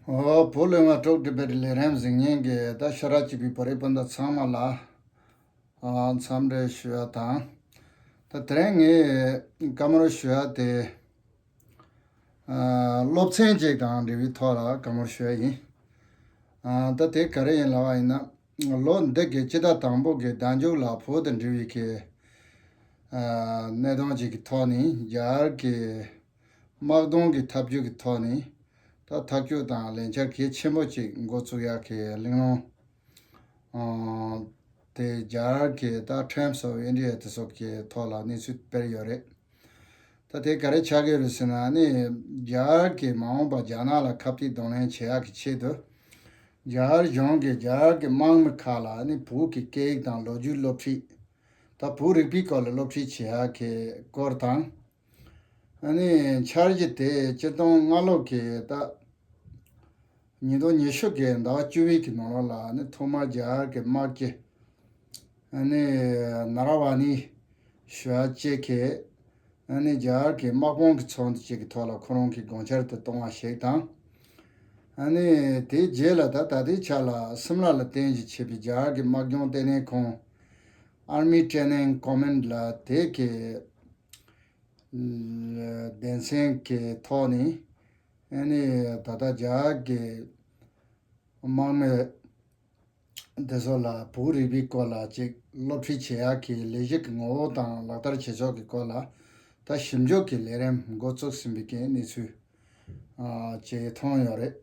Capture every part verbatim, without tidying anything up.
ཨོ། བོད་གླེང་བ་ཊོག་ཊི་བེཊ་ལས་རིམ་གཟིགས་མཁན་གྱི་ད་ཤ་ཁྲག་གཅིག་པའི་བོད་རིགས་སྤུན་ཟླ་ཚང་མ་ལ། ཨ། འཚམས་འདྲི་ཞུ་ཡ་དང་། ད་དེ་རིང་ངས་བཀའ་མོལ་ཞུ་ཡ་དེ། ཨ། སློབ་ཚན་ཅིག་དང་འབྲེལ་བའི་ཐོག་ལ་བཀའ་མོལ་ཞུ་ཡ་ཡིན། ཨ། ད་དེ་ག་རེ་ཡིན་ལབ་པ་ཡིན་ན། ལོ་འདི་གི་སྤྱི་ཟླ་དང་པོ་གི་ཟླ་མཇུག་ལ་བོད་དང་འབྲེལ་བའི་གི། ཨ། གནད་དོན་ཅིག་གི་ཐོག་ནས་རྒྱ་གར་གྱི་དམག་དོན་གྱི་ཐབས་ཇུས་ཀྱི་ཐོག་ནས་ད་ཐག་གཅོད་དང་ལས་འཆར་གལ་ཆེན་པོ་ཅིག་འགོ་བཙུགས་ཡག་གི་གླེང་སློང་། ཨང་། དེ་རྒྱ་གར་གྱི་ད་Times of India དེ་སོགས་ཀྱི་ཐོག་ལ་གནས་ཚུལ་སྤེལ་ཡོད་རེད། ད་དེ་ག་རེ་ཆགས་ཀྱི་རེད་ཟེར་ན་ནི། རྒྱ་གར་གྱིས་མ་འོངས་པར་རྒྱ་ནག་ལ་ཁ་གཏད་གདོང་ལེན་བྱེད་ཡག་གི་ཆེད་དུ། རྒྱ་གར་གཞུང་གིས་རྒྱ་གར་གྱི་དམག་མི་ཁག་ལ་ནི་བོད་ཀྱི་སྐད་ཡིག་དང་ལོ་རྒྱུས་སློབ་ཁྲིད། ད་བོད་རིག་པའི་སྐོར་ལ་སློབ་ཁྲིད་བྱེད་ཡག་གི་སྐོར་དང་། ཨ་ནི་འཆར་གཞི་དེ་སྤྱིར་བཏང་སྔ་ལོགས་ཀྱི་ད་ཉིས་སྟོང་ཉི་ཤུ་གི་ཟླ་བ་བཅུ་པའི་གི་ནང་ལོགས་ལ་ཨ་ནི་ཐོག་མར་རྒྱ་གར་གྱི་དམག་སྤྱི་ཨ་ནི་ནཱ་ར་ཝ་ནི་ཞུ་ཡ་བཅས་ཀྱིས། ཨ་ནི་རྒྱ་གར་གྱི་དམག་དཔུང་གི་ཚོགས་འདུ་ཅིག་གི་ཐོག་ལ་ཁོ་རང་གི་དགོངས་འཆར་དེ་གཏོང་བ་ཞིག་དང་། ཨ་ནི་དེའི་རྗེས་ལ་ད་ད་ལྟའི་ཆ་ལ་སིམ་ལ་ལ་རྟེན་གཞི་བྱས་པའི་རྒྱ་གར་གྱི་དམག་སྦྱོང་ལྟེ་གནས་ཁང་། Army Training Command ལ་དེ་གི་ལ་གདན་སེམས་ཀྱི་ཐོག་ནས། ཨ་ནི་ད་ལྟ་རྒྱ་གར་གྱི་དམག་མི་དེ་ཚོ་ལ་བོད་རིག་པའི་སྐོར་ལ་ཅིག་སློབ་ཁྲིད་བྱེད་ཡག་གི་ལས་གཞི་གི་ངོ་བོ་དང་ལག་བསྟར་བྱེད་ཕྱོགས་ཀྱི་སྐོར་ལ་ད་ཞིབ་འཇུག་གི་ལས་རིམ་འགོ་བཙུགས་ཟིན་པའི་གི་གནས་ཚུལ་ཨ་ཅིག་མཐོང་ཡོད་རེད།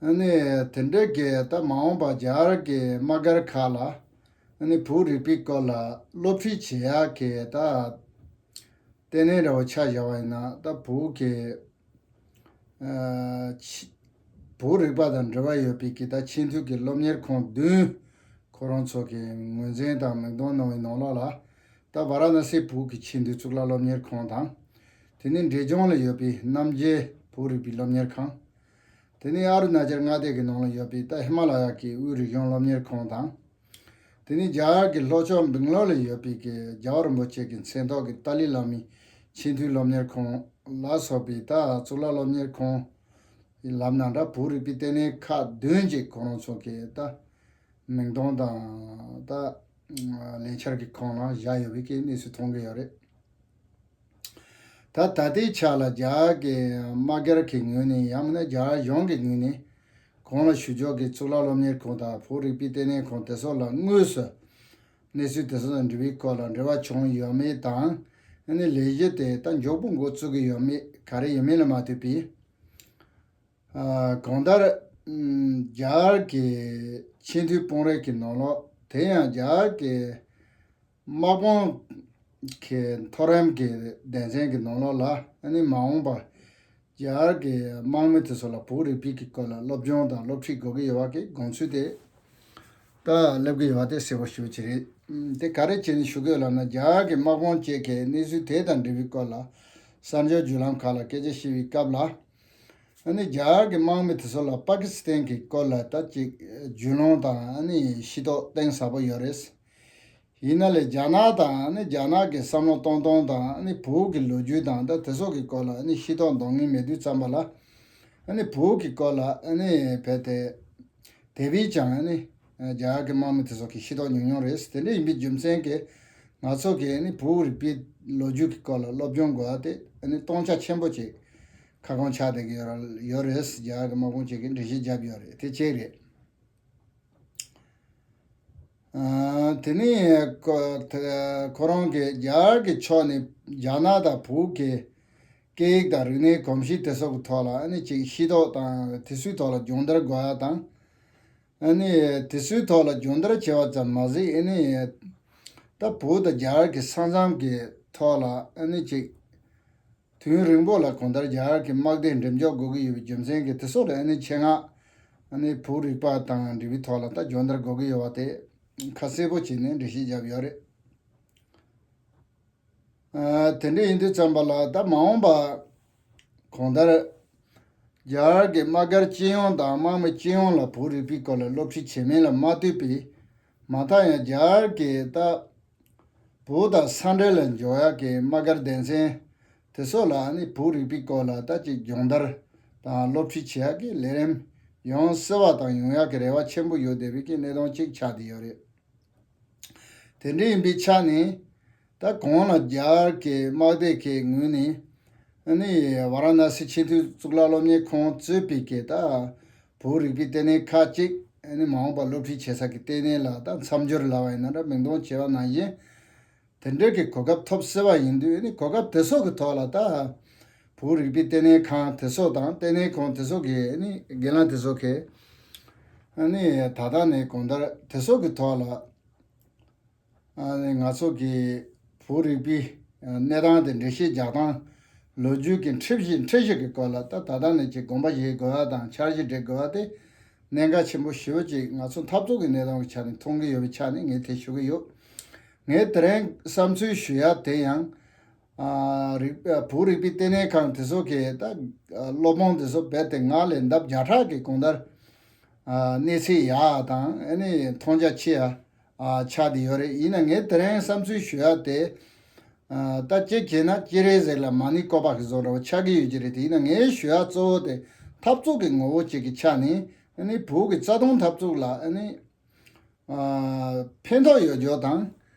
ཨ་ནི་དེ་འདྲའི་གི་ད་མ་འོངས་པ་རྒྱ་གར་གྱི་དམག་སྒར་ཁག་ལ་ཨ་ནི་བོད་རིག་པའི་སྐོར་ལ་སློབ་ཁྲིད་བྱེད་ཡག་གི་ད་ལྟེ་གནས་འདྲ་བོ་ཆ་བཞག་པ་ཡིན་ན། ད་བོད་ཀྱི་ཨ་ཕྱི་བོད་རིག་པ་དང་འབྲེལ་བ་ཡོད་པའི་གི་ད་ཆེས་མཐོའི་གི་སློབ་གཉེར་ཁང་བདུན་ཁོ་རང་ཚོ་གི་ངོས་འཛིན་དང་མིང་འདོན་གནང་བའི་ནང་ལོགས་ལ། ད་ཝཱ་ར་ཎ་སི་བོད་ཀྱི་ཆེས་མཐོའི་གཙུག་ལག་སློབ་གཉེར་ཁང་དང་། དེ་ནས་འབྲས་ལྗོངས་ལ་ཡོད་པའི་རྣམ་རྒྱལ་བོད་རིག་པའི་སློབ་གཉེར་ཁང་། དེ་ནས་ཨ་རུ་ན་ཅལ་མངའ་སྡེ་གི་ནང་ལ་ཡོད་པའི་ད་ཧི་མ་ལ་ཡ་གི་དབུས་རིག་གཞུང་སློབ་གཉེར་ཁང་དང་། དེ་ནས་རྒྱ་གར་གྱི་ལྷོ་ཕྱོགས་སྦེང་ལོར་ལ་ཡོད་པའི་གི་རྒྱལ་བ་རིན་པོ་ཆེ་གི་མཚན་ཐོག་གི་ཏཱ་ལའི་བླ་མའི་ཆེས་མཐོའི་སློབ་གཉེར་ཁང་ལ་སོགས་པའི་ད་གཙུག་ལག་སློབ་གཉེར་ཁང་ལབ་ན་འདྲ། བོད་རིག་པའི་ལྟེ་གནས་ཁག་བདུན་ཅིག་ཁོ་རང་ཚོ་གི་ད་མིང་གཏོང་དང་ད་ལས་འཆར་གྱི་ཁོངས་ལ་བཞག་ཡོད་པའི་གི་གནས་ཚུལ་མཐོང་གི་ཡོད་རེད། ད་ད་ལྟའི་ཆ་ལ་རྒྱ་གར་གྱི་དམག་སྒར་གྱི་ངོས་ནས་ཡང་མིན་ན་རྒྱ་གར་གཞུང་གི་ངོས་ནས་གོང་ལ་ཞུ་ཕྱོགས་ཀྱི་གཙུག་ལག་སློབ་གཉེར་ཁང་དང་བོད་རིག་པའི་ལྟེ་གནས་ཁང་དེ་ཚོ་ལ་དངོས་སུ་གནས་ཚུལ་དེ་ཚོ་དང་འབྲེལ་བའི་སྐོར་ལ་འབྲེལ་བ་བྱུང་ཡོད་མེད་དང་། ཨ་ནི་ལས་གཞི་དེ་ད་མགྱོགས་པོ་འགོ་བཙུགས་ཀྱི་ཡོད་མེད་ག་རེ་ཡིན་མིན་ལ་མ་ལྟོས་པའི། ཨ་གང་ལྟར་ཨམ་རྒྱ་གར་གྱི་ཆེས་མཐོའི་དཔོན་རིགས་ཀྱི་ནང་ལོགས། དེ་ཡང་རྒྱ་གར་གྱི་དམག་དཔུང་གི་མཐོ་རིམ་གྱི་སྡེ་ཚན་གྱི་ནང་ལོགས་ལ་ཨ་ནི་མ་འོངས་པར་རྒྱ་གར་གྱི་དམག་མི་དེ་ཚོ་ལ་བོད་རིག་པའི་གི་སྐོར་ལ་སློབ་སྦྱོང་དང་སློབ་ཁྲིད་དགོས་ཀྱི་ཡོད་པ་གི་དགོངས་ཚུལ་དེ་ད་སླེབས་ཀྱི་ཡོད་པ་དེ་གསལ་པོ་ཞེ་པོ་ཅིག་རེད། ཨམ་དེ་ག་རེ་བྱས་ནས་ཞུ་གི་ཡོད་ལབ་ན། རྒྱ་གར་གྱི་དམག་དཔུང་བཅས་ཀྱིས་གནས་ཚུལ་དེ་དང་འབྲེལ་བའི་སྐོར་ལ་གསར་འགྱུར་བརྒྱུད་ལམ་ཁག་ལ་སྐད་ཆ་བཤད་པའི་སྐབས་ལ། ཨ་ནི་རྒྱ་གར་གྱི་དམག་མི་དེ་ཚོ་ལ་པ་ཀི་སི་ཐན་གྱི་སྐོར་ལ་ད་ཅིག་རྒྱུས་ལོན་དང་ཨ་ནི་ཤེས་རྟོགས་གཏིང་ཟབ་པོ་ཡོད་རེད། ཡིན་ན་ལས་རྒྱ་ནག་དང་ཨ་ནི་རྒྱ་ནག་གི་བསམ་བློ་གཏོང་སྟངས་དང་ཨ་ནི་བོད་ཀྱི་ལོ་རྒྱུས་དང་ད་དེ་སོགས་ཀྱི་སྐོར་ལ་ཨ་ནི་ཤེས་རྟོགས་འདང་ངེས་མེད་དུས་ཙམ་པ་ལ། ཨ་ནི་བོད་ཀྱི་སྐོར་ལ་ཨ་ནི་རྦད་དེ་དེ་བས་ཀྱང་ཨ་ནི་རྒྱ་གར་གྱི་དམག་མི་དེ་ཚོ་གིས་ཤེས་རྟོགས་ཉུང་ཉུང་རེད། དེ་འདྲ་ཡིན་པའི་རྒྱུ་མཚན་གྱིས་ང་ཚོ་གིས་ཨ་ནི་བོད་རིག་པའི་ལོ་རྒྱུས་ཀྱི་སྐོར་ལ་སློབ་སྦྱོང་དགོས་པ་དེ་ཨ་ནི་སྟོང་ཆ་ཆེན་པོ་ཅིག་ཁ་སྐོང་ཆགས་བསྡད་ཀྱི་ཡོད་ཡོད་རེད། རྒྱ་གར་གྱི་དམག་དཔུང་བཅས་ཀྱིས་འགྲེལ་བཤད་བརྒྱབ་ཡོད་རེད། དེ་གཅིག་རེད། ཨ་དེ་ནས་ཁོ་དེ་ཁོ་རང་གིས་རྒྱ་གར་གྱི་ཕྱོགས་ནས་རྒྱ་ནག་དང་བོད་ཀྱི་སྐད་ཡིག་དང་རིག་གནས་གོམས་གཤིས་དེ་སོགས་ཀྱི་ཐོག་ལ་ཨ་ནི་ཅིག་ཤེས་རྟོགས་དང་དེ་ཚོའི་ཐོག་ལ་སྦྱོང་བརྡར་དགོས་ཡ་དང་། ཨ་ནི་དེ་ཚོའི་ཐོག་ལ་སྦྱོང་བརྡར་བྱས་པ་ཙམ་མ་ཟད། ཨ་ནི་ད་བོད་དང་རྒྱ་གར་གྱི་ས་མཚམས་ཀྱི་ཐོག་ལ་ཨ་ནི་ཅིག་དུས་ཡུན་རིང་པོ་ལ་གང་ལྟར་རྒྱ་གར་གྱི་དམག་སྡེ་འགྲེམས་འཇོག་དགོས་ཀྱི་ཡོད་པའི་རྒྱུ་མཚན་གྱིས་དེ་སོགས་ལ་ཨ་ནི་ཆེད་མངགས་ཨ་ནི་བོད་རིག་པ་དང་འབྲེལ་བའི་ཐོག་ལ་ད་སྦྱོང་བརྡར་དགོས་ཀྱི་ཡོད་པ་དེ་ཁ་གསལ་པོ་བྱས་ནས་འགྲེལ་བཤད་བརྒྱབ་ཡོད་རེད། ཨ་དེ་འདྲ་ཡིན་དུས་ཙམ་པ་ལ་ད་མ་འོངས་པ་གང་ལྟར་རྒྱ་གར་གྱི་དམག་སྒར་སྤྱི་ཡོངས་དང་དམག་མི་སྤྱི་ཡོངས་ལ་བོད་རིག་པའི་སྐོར་ལ་སློབ་ཁྲིད་བྱེད་མིན་ལ་མ་ལྟོས་པའི། མ་མཐའ་ཡང་རྒྱ་གར་གྱི་ད་བོད་དང་ས་འབྲེལ་ལ་འཇོག་ཡག་གི་དམག་སྒར་སྡེ་ཚན་དེ་ཚོ་ལ་ནི་བོད་རིག་པའི་སྐོར་ལ་ད་ཅིག་སྦྱོང་བརྡར་ དང་སློབ་ཁྲིད་བྱེད་ཡག་གི་ལས་རིམ་ཡོང་སྲིད་པ་དང་ཡོང་ཡག་གི་རེ་བ་ཆེན་པོ་ཡོད་བསྡད་པའི་གི་གནས་སྟངས་ཅིག་ཆགས་བསྡད་ཡོད་རེད། དེ་འདྲ་ཡིན་པའི་ཆ་ནས་ད་གོང་ལ་རྒྱ་གར་གྱི་དམག་སྡེ་གི་ངོས་ནས་ཨ་ནི་ཝཱ་ར་ཎ་སི་ཆེས་མཐོའི་གཙུག་ལག་སློབ་གཉེར་ཁང་གཙོས་པའི་གི་ད་བོད་རིག་པའི་ལྟེ་གནས་ཁག་ཅིག་ཨ་ནི་མ་འོངས་པར་སློབ་ཁྲིད་བྱེད་ས་གི་ལྟེ་གནས་ལ་ད་མཚམས་སྦྱོར་ལབ་པ་ཡིན་ན་འདྲ་མིང་གཏོང་བྱས་པ་ནང་བཞིན། དེ་འདྲའི་གི་གོ་སྐབས་ཐོབ་སྲིད་པ་ཡིན་དུས་ནི་གོ་སྐབས་དེ་ཚོ་གི་ཐོག་ལ་ད་བོད་རིག་པའི་ལྟེ་གནས་ཁང་དེ་ཚོ་དང་ལྟེ་གནས་ཁང་དེ་ཚོ་གི་ནི་སྒེར་ལངས་དེ་ཚོ་གི་ནི་ད་ལྟ་ནས་གང་ལྟར་དེ་ཚོ་གི་ཐོག་ལ་ནི་ང་ཚོ་གི་བོད་རིག་པའི་གནས་སྟངས་དེ་འགྲེལ་བཤད་རྒྱག་སྟངས་ལོ་རྒྱུས་ཀྱི་འཁྲིད་གཞི་འཁྲིད་གཞི་གི་སྐོར་ལ་ད་ད་ལྟ་ནས་ཀྱི་དགོངས་པ་བཞེས་དགོས་པ་དང་འཆར་གཞི་སྒྲིག་དགོས་པ་དེ་གནད་འགག་ཆེན་པོ་ཞེ་པོ་ཅིག་ང་ཚོ་འཐབ་རྩོད་ཀྱི་གནས་སྟངས་ཀྱི་ཆ་ནས་མཐོང་གི་ཡོད་པའི་ཆ་ནས་ངས་དེ་ཞུ་གི་ཡོད། ངས་དེ་རིང་བསམ་ཚུལ་ཞུ་ཡ་དེ་ཡང་། ཨ་རིག་ཨ་བོད་རིག་པའི་ལྟེ་གནས་ཁང་དེ་ཚོ་གིས་ད་ཨ་སློབ་དཔོན་དེ་ཚོ་རྦད་དེ་ང་ལས་ལྡབ་བརྒྱ་ཕྲག་གི་གང་ལྟར་ཨ་གནས་ཚད་ཡག་དང་ཨ་ནི་མཐོང་རྒྱ་ཆེ་ཡ་ཨ་ཆགས་བསྡད་ཡོད་རེད། ཡིན་ན་ངས་དེ་རིང་བསམ་ཚུལ་ཞུ་ཡ་དེ་ཨ་ད་གཅིག་བྱས་ན་སྤྱན་རས་གཟིགས་ལ་མ་ཎི་བསྐོར་བ་གི་བཟོ་འདྲ་བོ་ཆགས་ཀྱི་ཡོད་ཀྱི་རེད། དེ་ཡིན་ན་ངའི་ཞུ་ཡ་གཙོ་བོ་དེ་འཐབ་རྩོད་ཀྱི་ངོ་བོ་གཅིག་གི་ཆ་ནས་ཨ་ནི་བོད་ཀྱི་རྩ་དོན་འཐབ་རྩོད་ལ་ཨ་ནི། ཨ་ཕན་ཐོགས་ཡོད་རྒྱུ་དང་།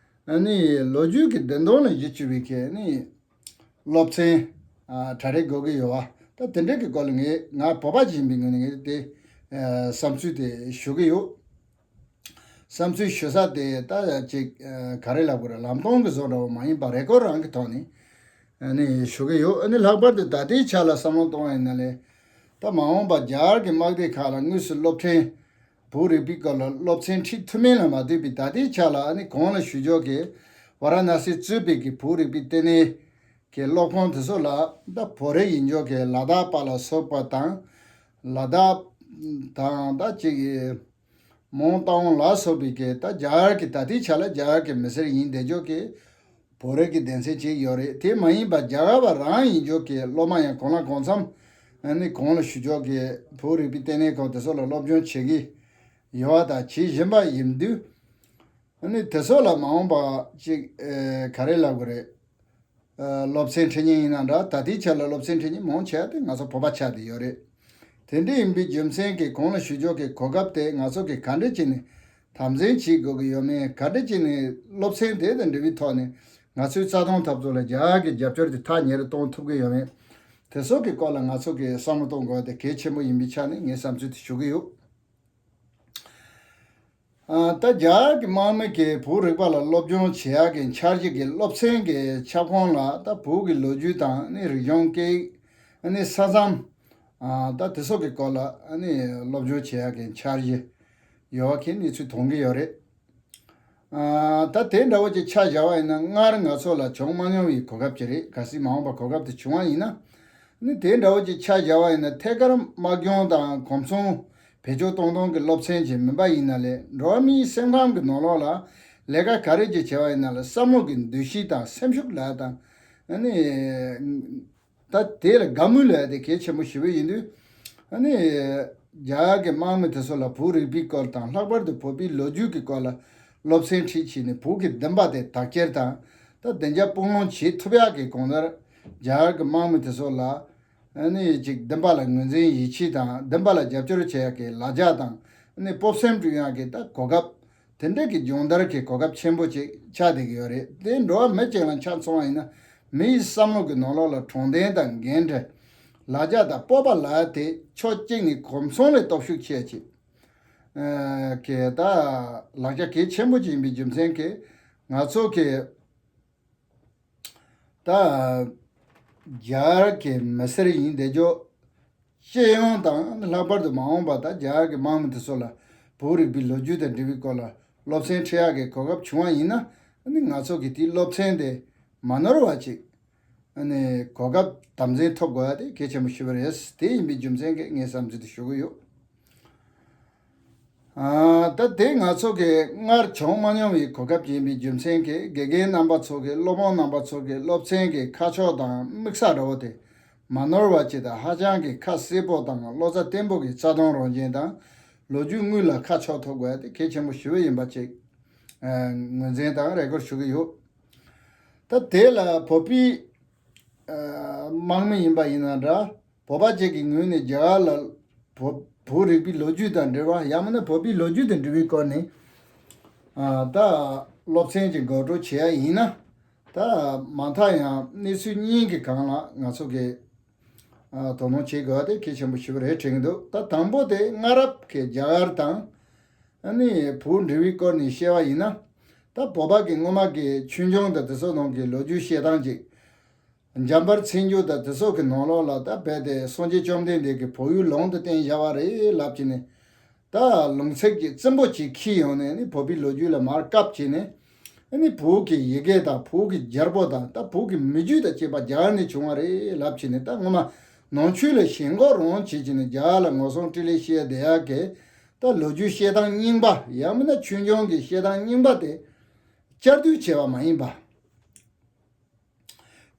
ཨ་ནི་ལོ་རྒྱུས་ཀྱི་བདེན་དོན་ལ་གཞི་བཅོལ་བའི་གི་ནི་སློབ་ཚན་ཨ་གྲ་སྒྲིག་དགོས་ཀྱི་ཡོད་པ། ད་དེ་འདྲའི་གི་སྐོར་ལ་ངས་ང་བོད་པ་ཅིག་ཡིན་པའི་ངོས་ནས་ངས་དེ་ཨ་བསམ་ཚུལ་དེ་ཞུ་གི་ཡོད། བསམ་ཚུལ་ཞུ་ས་དེ་ད་ཅིག་ཨ་ག་རེ་ལབ་དགོས་རེད། ལམ་སྟོན་གྱི་བཟོ་འདྲ་བོ་མ་ཡིན་པ་རེ་སྐུལ་རང་གི་ཐོག་ནས་ཨ་ནི་ཞུ་གི་ཡོད། ཨ་ནི་ལྷག་པར་དུ་ད་ལྟའི་ཆ་ལ་བསམ་བློ་གཏོང་བ་ཡིན་ན་ལས་ད་མ་འོངས་པ་རྒྱ་གར་གྱི་དམག་སྡེ་ཁག་ལ་དངོས་སུ་སློབ་ཚན་བོད་རིག་པའི་སྐོར་ལ་སློབ་ཚན་ཁྲིད་ཐུབ་མིན་ལ་མ་ལྟོས་པའི་ད་ལྟའི་ཆ་ལ་ཨ་ནི་གོང་ལ་ཞུ་ཕྱོགས་ཀྱི་ཝཱ་ར་ཎ་སི་གཙོས་པའི་གི་བོད་རིག་པའི་ལྟེ་གནས་ཀྱི་སློབ་ཁང་དེ་ཚོ་ལ་ད་བོད་རིགས་ཡིན་ཕྱོགས་ཀྱི་ལ་དྭགས་པ་ལ་སོགས་པ་དང་། ལ་དྭགས་དང་ད་ཅིག་མོན་རྟ་དབང་ལ་སོགས་པའི་གི་ད་རྒྱ་གར་གྱི་ད་ལྟའི་ཆ་ལ་རྒྱ་གར་གྱི་མི་སེར་ཡིན་བསྡད་ཕྱོགས་ཀྱི་བོད་རིགས་ཀྱི་སྡེ་ཚན་ཅིག་ཡོད་རེད། དེ་མ་ཡིན་པ་རྒྱ་གར་བ་རང་ཡིན་ཕྱོགས་ཀྱི་སློབ་མ་ཡང་གང་ལ་གང་འཚམ་ཨ་ནི་གོང་ལ་ཞུ་ཕྱོགས་ཀྱི་བོད་རིག་པའི་ལྟེ་གནས་ཁང་དེ་ཚོ་ལ་སློབ་སྦྱོང་བྱེད་ཀྱི་ཡོད་པ་དང་བྱེད་བཞིན་པ་ཡིན་དུས་ཨ་ནི་དེ་ཚོ་ལ་མ་འོངས་པ་ཅིག་ཨེ་ག་རེ་ལབ་དགོས་རེད། ཨ་སློབ་ཚན་ཁྲིད་མཁན་ཡིན་ན་འདྲ། ད་ལྟའི་ཆ་ལ་སློབ་ཚན་ཁྲིད་མཁན་མང་ཆེ་བ་དེ་ང་ཚོ་བོད་པ་ཆགས་བསྡད་ཡོད་རེད། དེ་འདྲ་ཡིན་པའི་རྒྱུ་མཚན་གྱིས་གོང་ལ་ཞུ་ཕྱོགས་ཀྱི་གོ་སྐབས་དེ་ང་ཚོ་གིས་ག་འདྲ་བྱས་ནས་དམ་འཛིན་བྱེད་དགོས་ཀྱི་ཡོད་མེད། ག་འདྲ་བྱས་ནས་སློབ་ཚན་དེ་དང་འབྲེལ་བའི་ཐོག་ནས་ང་ཚོའི་རྩ་དོན་འཐབ་རྩོད་ལ་རྒྱ་གར་གྱི་རྒྱབ་སྐྱོར་དེ་ཐག་ཉེ་རུ་གཏོང་ཐུབ་ཀྱི་ཡོད་མེད། དེ་སོགས་ཀྱི་སྐོར་ལ་ང་ཚོ་གིས་བསམ་བློ་གཏོང་དགོས་པ་དེ་གལ་ཆེན་པོ་ཡིན་པའི་ཆ་ནས་ངས་བསམ་ཚུལ་དེ་ཞུ་གི་ཡོད། ཨ་ད་རྒྱ་གར་གྱི་དམག་མི་གིས་བོད་རིག་པ་ལ་སློབ་སྦྱོང་བྱེད་ཡག་གི་འཆར་གཞི་གི་སློབ་ཚན་གྱི་ཁྱབ་ཁོངས་ལ་ད་བོད་ཀྱི་ལོ་རྒྱུས་དང་ནི་རིག་གཞུང་སྐད་ཡིག་ནི་ས་མཚམས་ཨ་ད་དེ་སོགས་ཀྱི་སྐོར་ལ་ནི་སློབ་སྦྱོང་བྱེད་ཡག་གི་འཆར་གཞི་ཡོད་པ་གི་གནས་ཚུལ་མཐོང་གི་ཡོད་རེད། ཨ་ད་དེ་འདྲ་བོ་ཅིག་ཆ་བཞག་པ་ཡིན་ན་སྔར་ང་ཚོ་ལ་བྱུང་མ་མྱོང་བའི་གོ་སྐབས་ཅིག་རེད། གལ་སྲིད་མ་འོངས་པ་གོ་སྐབས་དེ་བྱུང་བ་ཡིན་ན། ནི་དེ་འདྲ་བོ་ཅིག་ཆ་བཞག་པ་ཡིན་ན་ཐད་ཀར་དམག་སྦྱོང་དང་གོམ་ཚོང་བེད་སྤྱོད་གཏོང་སྟངས་ཀྱི་སློབ་ཚན་ཅིག་མིན་པ་ཡིན་ན་ལས་འགྲོ་བ་མིའི་སེམས་ཁམས་ཀྱི་ནང་ལོགས་ལ་ལས་ཀ་ག་རེ་ཅིག་བྱས་པ་ཡིན་ན་ལ་བསམ་བློ་གི་འདུ་ཤེས་དང་སེམས་ཤུགས་ལ་དང་ནི། ད་དེ་ལ་དགའ་མོས་ལབ་ཡ་དེ་གལ་ཆེན་པོ་ཞེ་པོ་ཡིན་དུས། ཨ་ནི། རྒྱ་གར་གྱི་དམག་མི་དེ་ཚོ་ལ་བོད་རིག་པའི་སྐོར་དང་ལྷག་པར་དུ་བོད་པའི་ལོ་རྒྱུས་ཀྱི་སྐོར་ལ་སློབ་ཚན་ཁྲིད་བྱས་ནས་བོད་ཀྱི་བདེན་པ་དེ་དག་སྐྱེལ་དང་། ད་བདེ་འཇགས་སྤོང་ལོང་བྱེད་ཐུབ་ཡག་གི་གང་ལྟར་རྒྱ་གར་གྱི་དམག་མི་དེ་ཚོ་ལ་ཨ་ནི་ཅིག་བདེན་པ་ལ་ངོས་འཛིན་ཡིད་ཆེས་དང་བདེན་པ་ལ་རྒྱབ་སྐྱོར་བྱེད་ཡག་གི་ལ་རྒྱ་དང་ཨ་ནི་སྤོབས་སེམས་བསྐྲུན་ཡག་གི་ད་གོ་སྐབས། དེ་འདྲ་གི་སྦྱོང་བརྡར་གྱི་གོ་སྐབས་ཆེན་པོ་ཅིག་ཆགས་བསྡད་ཀྱི་ཡོད་རེད། དེ་འགྲོ་བ་མི་གཅིག་ལ་ཆ་མཚོན་པ་ཡིན་ན་མི་ཡི་བསམ་བློ་གི་ནང་ལོགས་ལ་དྲང་བདེན་དང་འགན་འཁྲི། ལ་རྒྱ་དང་སྤོབས་པ་ལ་དེ་ཕྱོགས་གཅིག་ནས་གོམ་ཚང་ལས་སྟོབས་ཤུགས་ཆེ་ཅིག་གི་ད་ལག་ཆ་གལ་ཆེན་པོ་ཅིག་ཡིན་པའི་རྒྱུ་མཚན་གྱིས་ང་ཚོ་གི་ད་རྒྱ་གར་གྱི་མི་སེར་ཡིན་བསྡད་རྒྱུ། སྤྱི་ཡོངས་དང་ལྷག་པར་དུ་མ་འོངས་པ་ད་རྒྱ་གར་གྱི་དམག་མི་དེ་ཚོ་ལ་བོད་རིག་པའི་ལོ་རྒྱུས་དང་འབྲེལ་བའི་སྐོར་ལ་སློབ་ཚན་ཁྲིད་ཡག་གི་གོ་སྐབས་བྱུང་བ་ཡིན་ན་ནི་ང་ཚོ་གིས་དེའི་སློབ་ཚན་དེ་མ་ནོར་བ་ཅིག་ནི་གོ་སྐབས་དམ་འཛིན་ཐོབ་དགོས་ཡ་དེ་གལ་ཆེན་པོ་ཞིག་རེད། དེ་ཡིན་པའི་རྒྱུ་མཚན་གྱིས་ངས་བསམ་ཚུལ་དེ་ཞུ་གི་ཡོད། ཨ་ད་དེ་ང་ཚོ་གི་སྔར་བྱུང་མ་མྱོང་བའི་གོ་སྐབས་ཡིན་པའི་རྒྱུ་མཚན་གྱིས་དགེ་རྒན་རྣམ་པ་ཚོ་གིས་སློབ་དཔོན་རྣམ་པ་ཚོ་གི་སློབ་ཚན་གྱི་ཁ་ཕྱོགས་དང་དམིགས་ས་འདྲ་བོ་དེ་མ་ནོར་བ་ཅིག་དང་ཧ་ཅང་གི་ཁ་གསལ་པོ་དང་བློ་རྩ་བརྟན་པོ་གི་རྩ་དོན་རང་བཞིན་དང་ལོ་རྒྱུས་དངོས་ལ་ཁ་ཕྱོགས་ཐུབ་དགོས་ཡ་དེ་གལ་ཆེན་པོ་ཞེ་པོ་ཡིན་པ་ཅིག་ཨ་ངོས་འཛིན་དང་རེ་སྐུལ་ཞུ་གི་ཡོད། ད་དེ་ལ་བོད་པའི་ཨ་དམག་མི་ཡིན་པ་ཡིན་ན་འདྲ། བོད་པ་ཅིག་གི་ངོས་ནས་རྒྱ་གར་ལ་བོད་བོད་རིག་པའི་ལོ་རྒྱུས་དང་འབྲེལ་བ། ཡང་མིན་ན་བོད་པའི་ལོ་རྒྱུས་དང་འབྲེལ་བའི་སྐོར་ནས་ཨ་ད་སློབ་ཚན་ཅིག་འགོ་འཁྲིད་བྱེད་ཡ་ཡིན་ན། ད་མ་མཐའ་ཡང་གནས་ཚུལ་གཉིས་ཀྱི་སྒང་ལ་ང་ཚོ་གིས་ཨ་དོ་སྣང་བྱེད་དགོས་པ་དེ་གལ་ཆེན་པོ་ཞེ་པོ་རེད་དྲན་གྱི་འདུག་ད་དང་པོ་དེ་སྔ་རབས་ཀྱི་རྒྱ་གར་དང་ཨ་ནི་བོད་འབྲེལ་བའི་སྐོར་ནས་བཤད་པ་ཡིན་ན། ད་བོད་པ་གི་སྔོན་མ་གི་ཆོས་འབྱུང་དང་དེ་ཚོ་ནང་གི་ལོ་རྒྱུས་བཤད་སྟངས་ཅིག་འཇམ་དཔལ་མཚན་བརྗོད་དང་དེ་ཚོ་གི་ནང་ལོགས་ལ་ད་རྦད་དེ་སངས་རྒྱས་བཅོམ་ལྡན་འདས་ཀྱིས་བོད་ཡུལ་ལུང་དུ་བསྟན་བཞག་པ་རེད་ལབ་ཀྱི་ནས། ད་ལུང་ཚིགས་ཀྱི་རྩིང་པོ་ཅིག་ཁྱེར་ཡོང་ནས་ནི་བོད་པའི་ལོ་རྒྱུས་ལ་མར་བཀབ་བྱས་ནས། ཨ་ནི་བོད་ཀྱི་ཡི་གེ་དང་བོད་ཀྱི་རྒྱལ་པོ་དང་ད་བོད་ཀྱི་མི་རྒྱུད་དང་བཅས་པ་རྒྱ་གར་ནས་བྱུང་བ་རེད་ལབ་བྱས་ནས། ད་ངོ་མ་ནང་ཆོས་ལ་ཞེན་ཁོག་རང་བྱེད་ཀྱི་ནས་རྒྱ་གར་ལ་ངོ་སྲུང་སྤྲེལ་ལད་བཤད་བསྡད་ཡག་གི་ད་ལོ་རྒྱུས་བཤད་སྟངས་རྙིང་པ། ཡང་མིན་ན་ཆོས་འབྱུང་གི་བཤད་སྟངས་རྙིང་པ་དེ་བསྐྱར་ཟློས་བྱས་པ་མ་ཡིན་པ།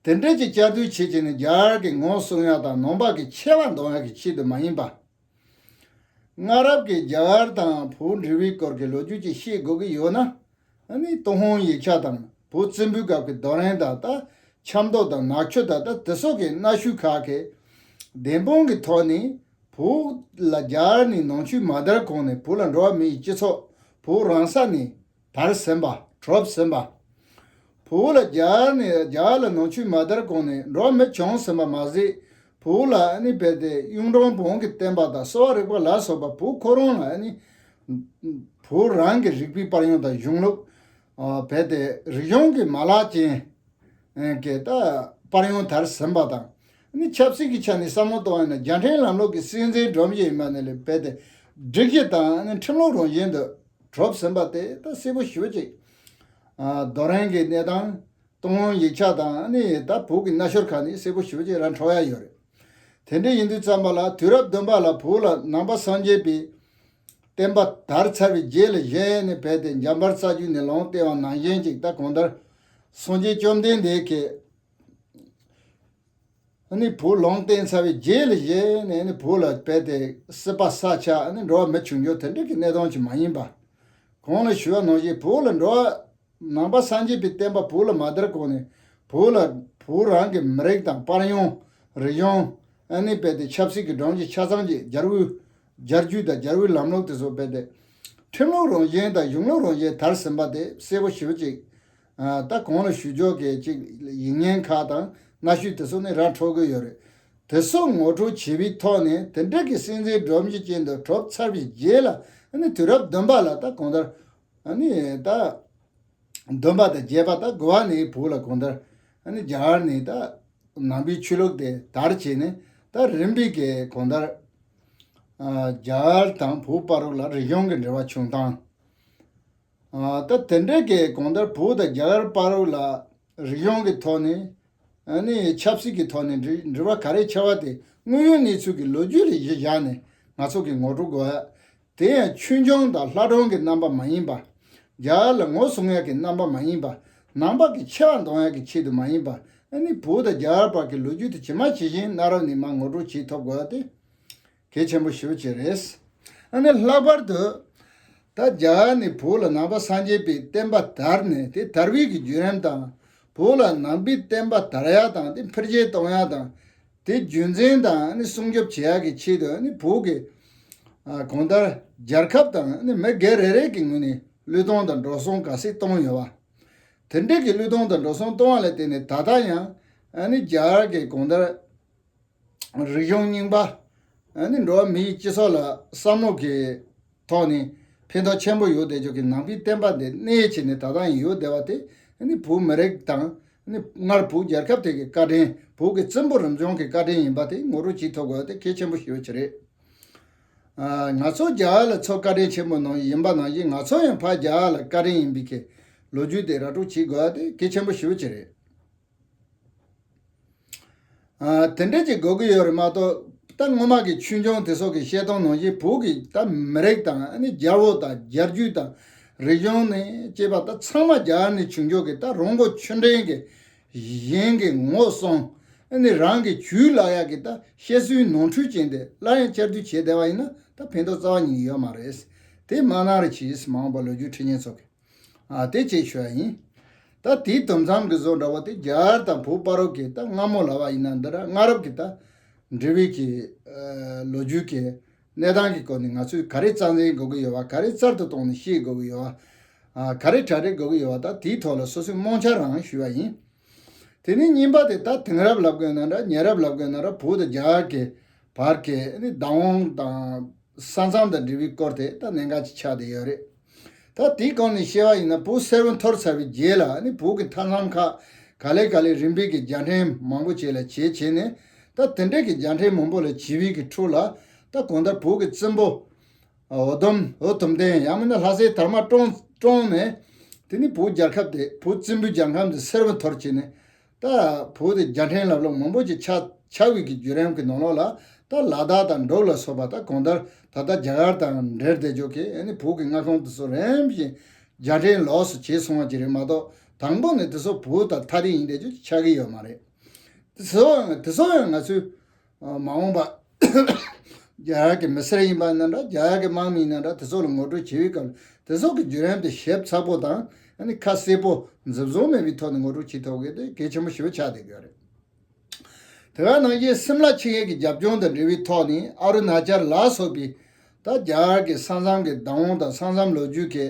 དེ་འདྲ་ཅིག་བསྐྱར་ཟློས་བྱེད་ཀྱི་ནི་རྒྱ་གར་གྱི་ངོ་སྲུང་ཡག་དང་ནང་པ་གི་ཆེ་བ་འདོན་ཡག་གི་ཆེད་དུ་མ་ཡིན་པ། སྔ་རབས་ཀྱི་རྒྱ་གར་དང་བོད་འབྲེལ་བའི་སྐོར་གྱི་ལོ་རྒྱུས་ཅིག་ཤེས་དགོས་ཀྱི་ཡོད་ན། ཨ་ནི་ཏུན་ཧོང་ཡིག་ཆ་དང་བོད་བཙན་པོའི་སྐབས་ཀྱི་རྡོ་རིང་དང་ད་ཆབ་མདོ་དང་ནག་ཆུ་དང་ད་དེ་སོགས་ཀྱི་གནའ་ཤུལ་ཁག་གི་བདེན་དཔང་གི་ཐོག་ནས་བོད་ལ་རྒྱ་གར་ནས་ནང་ཆོས་མ་དར་གོང་ནས་བོད་ལ་འགྲོ་བ་མིའི་སྤྱི་ཚོགས་བོད་རང་ས་ནས་དར་ཟིན་པ། གྲུབ་ཟིན་པ། བོད་ལ་རྒྱ་གར་ནས་རྒྱ་གར་ལ་ནང་ཆོས་མ་དར་གོང་ནས་འགྲོ་བ་མི་བྱུང་ཟིན་པ་མ་ཟད། བོད་ལ་ཨ་ནི་རྦད་དེ་གཡུང་དྲུང་བོན་གྱི་བསྟན་པ་དང་གསོ་བ་རིག་པ་ལ་སོགས་པ་བོད་ཁོ་རང་ལ་ཨ་ནི་བོད་རང་གི་རིག་པའི་པར་ཡང་དང་གཞུང་ལུགས། ཨ་རྦད་དེ་རིག་གཞུང་གི་མ་ལག་ཅན་གྱི་ད་པར་ཡང་དར་ཟིན་པ་དང་། ཨ་ནི་ཆབ་སྲིད་ཀྱི་ཆ་ནས་བསམ་བློ་གཏོང་བ་ཡིན་ན་རྒྱལ་ཕྲན་ལམ་ལུགས་ཀྱི་སྲིད་འཛིན་སྒྲོམ་གཞི་ཡིན་པ་ནས་ལས་རྦད་དེ་སྒྲིག་གཞི་དང་ཨ་ནི་ཁྲིམས་ལུགས་རང་བཞིན་དུ་གྲུབ་ཟིན་པ་དེ་ད་གསལ་པོ་ཞེ་པོ་ཅིག་ཨ་རྡོ་རིང་གི་གནས་སྟངས། ཏུན་ཧོང་ཡིག་ཆ་དང་ཨ་ནི་ད་བོད་ཀྱི་གནའ་ཤུལ་ཁག་ནས་གསལ་པོ་ཞེ་པོ་ཅིག་ར་འཕྲོད་ཡ་ཡོད་རེད། དེ་འདྲ་ཡིན་དུས་ཙམ་པ་ལ་དུས་རབས་བདུན་པ་ལ་བོད་ལ་ནང་པ་སངས་རྒྱས་པའི་བསྟན་པ་དར་ཚར་བའི་རྗེས་ལ་གཞི་ནས་རྦད་དེ་འཇམ་དཔལ་རྩ་རྒྱུད་ནས་ལུང་བསྟན་པ་ནང་བཞིན་ཅིག་ད་གང་ལྟར་སངས་རྒྱས་བཅོམ་ལྡན་འདས་ཀྱིས་ཨ་ནི་བོད་ལུང་བསྟན་ཚར་བའི་རྗེས་ལ་གཞི་ནས་ཨ་ནི་བོད་ལ་རྦད་དེ་སྲིད་པ་ས་ཆགས་ཨ་ནི་འགྲོ་བ་མི་བྱུང་རྒྱུ་དེ་འདྲ་གི་གནས་སྟངས་ཅིག་མ་ཡིན་པ། གོང་ལ་ཞུས་པ་ནང་བཞིན་བོད་ལ་འགྲོ་བ་ནང་པ་སངས་རྒྱས་པའི་བསྟན་པ་བོད་ལ་མ་དར་གོང་ནས་བོད་ལ་བོད་རང་གི་མི་རིགས་དང་པར་ཡང་རིག་གཞུང་ཨ་ནི་རྦད་དེ་ཆབ་སྲིད་ཀྱི་སྒྲོམ་གཞི་ཆ་ཚང་གི་རྒྱལ་པོའི་རྒྱལ་རྒྱུད་དང་རྒྱལ་པོའི་ལམ་ལུགས་དེ་ཚོ་རྦད་དེ་ཁྲིམས་ལུགས་རང་བཞིན་དང་གཞུང་ལུགས་རང་བཞིན་དར་ཟིན་པ་དེ་གསལ་པོ་ཞེ་པོ་ཅིག་ཨ་ད་གོང་ལ་ཞུ་ཕྱོགས་ཀྱི་ཅིག་ཡིག་རྙིང་ཁག་དང་གནའ་ཤུལ་དེ་ཚོ་ནས་ར་འཕྲོད་ཀྱི་ཡོད་རེད། དེ་ཚོ་ངོ་སྤྲོད་བྱེད་པའི་ཐོག་ནས་དེ་འདྲ་གི་སྲིད་འཛིན་སྒྲོམ་གཞི་ཅན་དུ་གྲུབ་ཚར་བའི་རྗེས་ལ་ཨ་ནི་དུས་རབས་བདུན་པ་ལ་ད་གང་ལྟར་ཨ་ནི་ད་བདུན་པ་དང་བརྒྱད་པ་ད་དགུ་པ་ནས་བོད་ལ་གང་ལྟར་ཨ་ནི་རྒྱ་གར་ནས་ད་ནང་པའི་ཆོས་ལུགས་དེ་དར་བྱས་ནས་ད་རིམ་པས་ཀྱི་གང་ལྟར་ཨ་རྒྱ་གར་དང་བོད་བར་ལ་རིག་གཞུང་གི་འབྲེལ་བ་བྱུང་སྟངས། ཨ་ད་དེ་འདྲའི་གི་གང་ལྟར་བོད་དང་རྒྱ་གར་བར་ལ་རིག་གཞུང་གི་ཐོག་ནས་ཨ་ནི་ཆབ་སྲིད་ཀྱི་ཐོག་ནས་འབྲེལ་འབྲེལ་བ་ག་རེ་ཆགས་པ་དེ་དངོས་ཡོད་གནས་ཚུལ་གྱི་ལོ་རྒྱུས་ལ་གཞི་བཞག་ནས་ང་ཚོ་གི་ངོ་སྤྲོད་དགོས་ཡ། དེ་ཡང་ཆོས་འབྱུང་དང་ལྷ་སྒྲུང་གི་རྣམ་པ་མ་ཡིན་པ། རྒྱ་གར་ལ་ངོ་སྲུང་ཡ་གི་རྣམ་པ་མ་ཡིན་པ། ནང་པ་གི་ཆེ་བ་འདོན་ཡ་གི་ཆེད་དུ་མ་ཡིན་པ། ཨ་ནི་བོད་དང་རྒྱ་གར་བར་གྱི་ལོ་རྒྱུས་དེ་ཇི་མ་ཇི་བཞིན་གནའ་རབས་ནས་མར་ངོ་སྤྲོད་བྱེད་ཐུབ་དགོས་ཡ་དེ། གལ་ཆེན་པོ་ཞེ་པོ་ཅིག་རེད། ཨ་ནི་ལྷག་པར་དུ། ད་རྒྱ་གར་ནས་བོད་ལ་ནང་པ་སངས་རྒྱས་པའི་བསྟན་པ་དར་ནས་དེ་དར་བའི་གི་བརྒྱུད་རིམ་དང་། བོད་ལ་ནང་པའི་བསྟན་པ་དར་ཡ་དང་དེ་འཕེལ་རྒྱས་གཏོང་ཡ་དང་། དེ་རྒྱུན་འཛིན་དང་ཨ་ནི་སྲུང་སྐྱོབ་བྱེད་ཡ་གི་ཆེད་དུ་ཨ་ནི་བོད་ཀྱི་ཨ་གང་ལྟར་རྒྱལ་ཁབ་དང་ཨ་ནི་མི་སྒེར་རེ་རེ་གི་ངོས་ནས་བློས་གཏོང་དང་འགྲོ་སོང་ག་ཚད་གཏོང་ཡོད་པ། དེ་འདྲས་ཀྱི་བློས་གཏོང་དང་འགྲོ་སོང་གཏོང་བ་ལ་བརྟེན་ནས་ད་ལྟ་ཡང་ཨ་ནི་རྒྱ་གར་གྱི་གང་ལྟར། རིག་གཞུང་རྙིང་པ། ཨ་ནི་འགྲོ་བ་མིའི་སྤྱི་ཚོགས་ལ་བསམ་བློ་གི་ཐོག་ནས་ཕན་ཐོགས་ཆེན་པོ་ཡོད་བསྡད་ཆོག་གི་ནང་པའི་བསྟན་པ་འདི་གནས་བྱས་ནས་ད་ལྟ་ཡང་ཡོད་བསྡད་པ་དེ་ཨ་ནི་བོད་མི་རིགས་དང་ཨ་ནི་སྔར་བོད་རྒྱལ་ཁབ་དེ་གི་བཀའ་དྲིན། བོད་ཀྱི་བཙན་པོ་རིམ་བྱོན་གྱི་བཀའ་དྲིན་ཡིན་པ་དེ་ངོ་སྤྲོད་བྱེད་ཐུབ་དགོས་པ་དེ་གལ་ཆེན་པོ་ཞེ་པོ་ཅིག་རེད། ཨ་ང་ཚོ་རྒྱ་གར་ལ་ཚོ་བཀའ་དྲིན་ཆེན་པོ་ནང་ཡིན་པ་ནང་བཞིན་ང་ཚོ་ཡང་ཕར་རྒྱ་གར་ལ་བཀའ་དྲིན་ཡིན་པའི་གི་ལོ་རྒྱུས་དེ་ར་སྤྲོད་བྱེད་དགོས་པ་དེ་གལ་ཆེན་པོ་ཞེ་པོ་ཅིག་རེད། ཨ་དེ་འདྲ་ཅིག་དགོས་ཀྱི་ཡོད་རེད་མ་གཏོགས། ད་སྔོན་མ་གི་ཆོས་འབྱུང་དེ་སོགས་ཀྱི་བཤད་སྟངས་ནང་བཞིན་བོད་ཀྱི་ད་མི་རིགས་དང་ཨ་ནི་རྒྱལ་པོ་དང་རྒྱལ་རྒྱུད་དང་རིག་གཞུང་ནས་བཅས་པ་ད་ཚང་མ་རྒྱ་གར་ནས་བྱུང་ཆོག་གི་ད་རོང་པོ་ཆུ་འདྲེན་གྱི་གཞན་གྱི་ངོ་སྲུང་། ཨ་ནི་རང་གི་ཇུས་ལ་ཡག་གི་ད་བཤད་སྲོལ་ནོར་འཁྲུལ་ཅན་དེ་སླར་ཡང་བསྐྱར་ཟློས་བྱས་བསྡད་པ་ཡིན་ན་ད་ཕན་ཐོགས་རྩ་བ་ཉིད་ཡོད་མ་རེད། དེ་མ་གནང་རོགས་གྱིས། མ་འོངས་པ་ལོ་རྒྱུས་ཁྲིད་མཁན་ཚོ་གིས། ཨ་དེ་ཅེས་ཞུ་ཡ་ཡིན། ད་དེའི་དུམ་མཚམས་ཀྱི་བཟོ་འདྲ་བོ་དེ་རྒྱ་གར་དང་བོད་བར་གྱི་ད་སྔ་མོ་ལབ་པ་ཡིན་ན་འདི་ར་སྔ་རབས་ཀྱི་ད་ འབྲེལ་བའི་གི་ཨ་ལོ་རྒྱུས་ཀྱི་གནས་སྟངས་ཀྱི་སྐོར་ནས་ང་ཚོས་ག་རེ་རྩ་འཛིན་དགོས་ཀྱི་ཡོད་པ། ག་རེ་རྩལ་དུ་བཏོན་ནས་ཤེས་དགོས་ཀྱི་ཡོད་པ། ཨ་ག་རེ་གྲ་སྒྲིག་དགོས་ཀྱི་ཡོད་པ། ད་དེའི་ཐོག་ལ་སོ་སོའི་རྨོངས་འཆར་རང་ཞུས་པ་ཡིན། དེ་ནས་གཉིས་པ་དེ་ད་དེང་རབས་ལབ་དགོས་ན་འདྲ། ཉེ་རབས་ལབ་དགོས་ན་འདྲ། བོད་དང་རྒྱ་གར་གྱི་བར་གྱི་ཨ་ནི་བདག་དབང་དང་ས་མཚམས་དང་འབྲེལ་བའི་སྐོར་དེ་ད་གནད་འགག་ཅིག་ཆགས་བསྡད་ཡོད་རེད། ད་དེའི་སྐོར་ནས་བཤད་པ་ཡིན་ན། བོད་གསལ་པོ་འཐོར་ཚར་བའི་རྗེས་ལ་ཨ་ནི་བོད་ཀྱི་མཐའ་མཚམས་ཁག་ག་ལེ་ག་ལེ་རིམ་པས་ཀྱི་རྒྱ་འཕྲིན་མང་པོ་ཅིག་ལ་བྱེད་བྱས་ནས། ད་དེ་འདྲས་ཀྱི་རྒྱ་འཕྲིན་མང་པོ་ལ་བྱེད་པའི་གི་ཁྲོད་ལ། ད་གང་ལྟར་བོད་ཀྱི་བཙན་པོ་འོ་དུམ་འོ་དུམ་བསྟན་ཡང་མིན་ན་ལྷ་སའི་དར་མ་བཀྲོངས་བཀྲོངས་ནས། དེ་ནི་བོད་རྒྱལ་ཁབ་དེ་བོད་བཙན་པོའི་རྒྱལ་ཁབ་དེ་གསལ་པོ་འཐོར་བྱས་ནས། ད་བོད་དེ་རྒྱ་འཕྲིན་ལབ་ལོག་མང་པོ་ཅིག་ཆགས་ཆགས་པའི་གི་བརྒྱུད་རིམ་གྱི་ནང་ལོགས་ལ། ད་ལ་དྭགས་དང་འབྲུག་ལ་སོགས་པ་ད་གང་ལྟར་ད་ལྟ་རྒྱ་གར་དང་འབྲེལ་བསྡད་རྒྱུ་གི་ཨ་ནི་བོད་ཀྱི་མངའ་ཁོངས་དེ་ཚོ་རིམ་བཞིན་རྒྱ་འཕྲིན་ལོགས་སུ་བྱས་སོང་བ་ཅིག་རེད་མ་གཏོགས། དང་པོ་ནས་དེ་ཚོ་བོད་དང་ཐག་རིང་ཡིན་བསྡད་རྒྱུ་ཆགས་ཀྱི་ཡོད་མ་རེད། དེ་ཚོ་ཡང་དེ་ཚོ་ཡང་ང་ཚོས་ཨ་མ་འོངས་པ་རྒྱ་གར་གྱི་མི་སེར་ཡིན་པ་ཡིན་ན་འདྲ། རྒྱ་གར་གྱི་དམག་མི་ཡིན་ན་འདྲ། དེ་ཚོ་ལ་ངོ་སྤྲོད་བྱེད་པའི་སྐབས་དེ་ཚོ་གི་བརྒྱུད་རིམ་དེ་ཞིབ་ཚགས་པོ་དང་ཨ་ནི་ཁ་གསལ་པོ་འཛིན་བཟུང་མེད་པའི་ཐོག་ནས་ངོ་སྤྲོད་བྱེད་ཐུབ་མཁན་དེ་གལ་ཆེན་པོ་ཞེ་པོ་ཆགས་བསྡད་ཀྱི་ཡོད་རེད། དེ་ག་ནང་བཞིན་སིམ་ལ་ཆིངས་ཡིག་གི་རྒྱབ་ལྗོངས་དང་འབྲེལ་བའི་ཐོག་ནས་ཨ་རུ་ན་ཅལ་ལ་སོགས་པའི་ད་རྒྱ་གར་གྱི་ས་མཚམས་ཀྱི་བདག་དབང་དང་ས་མཚམས་ལོ་རྒྱུས་ཀྱི་